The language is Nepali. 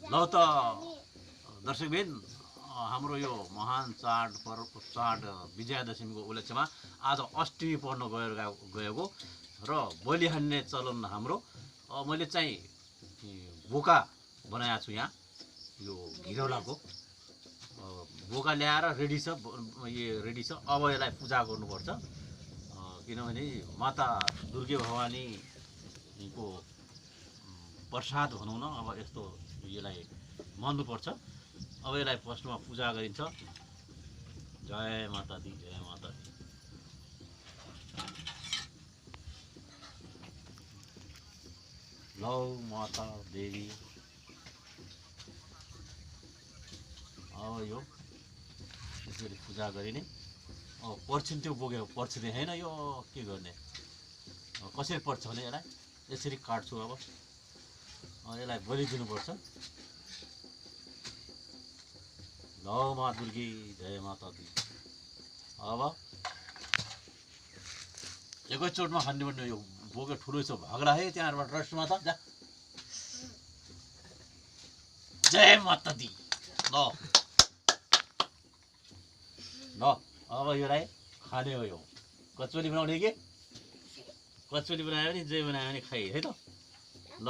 ल त दर्शकबिन हाम्रो यो महान चाड विजयादशमीको उपलक्ष्यमा आज अष्टमी पढ्न गएको र बलि हान्ने चलन हाम्रो। मैले चाहिँ बोका बनाएको छु यहाँ यो घिरौलाको बोका ल्याएर रेडी छ रेडी छ। अब यसलाई पूजा गर्नुपर्छ किनभने माता दुर्गे भवानीको प्रसाद भनौँ न। अब यस्तो यसलाई मान्नुपर्छ। अब यसलाई फर्स्टमा पूजा गरिन्छ। जय माता दी, जय माता दी। लौ माता देवी। अब यो यसरी पूजा गरिने। अब पर्छिन त्यो बोकेको पर्छिने होइन, यो के गर्ने कसरी पर्छ भने यसलाई यसरी काट्छु। अब यसलाई बलि दिनुपर्छ। लौ मा दुर्गे, जय माता दी। अब एकैचोटमा खान्ने भन्ने यो बोके ठुलो छ भाग्ला है त्यहाँबाट रसमा त जा। जय माता दी। ल ल अब यसलाई खाने हो। यो कचौरी बनाउने कि कचौरी बनायो भने जय बनायो भने खाइ है त। ल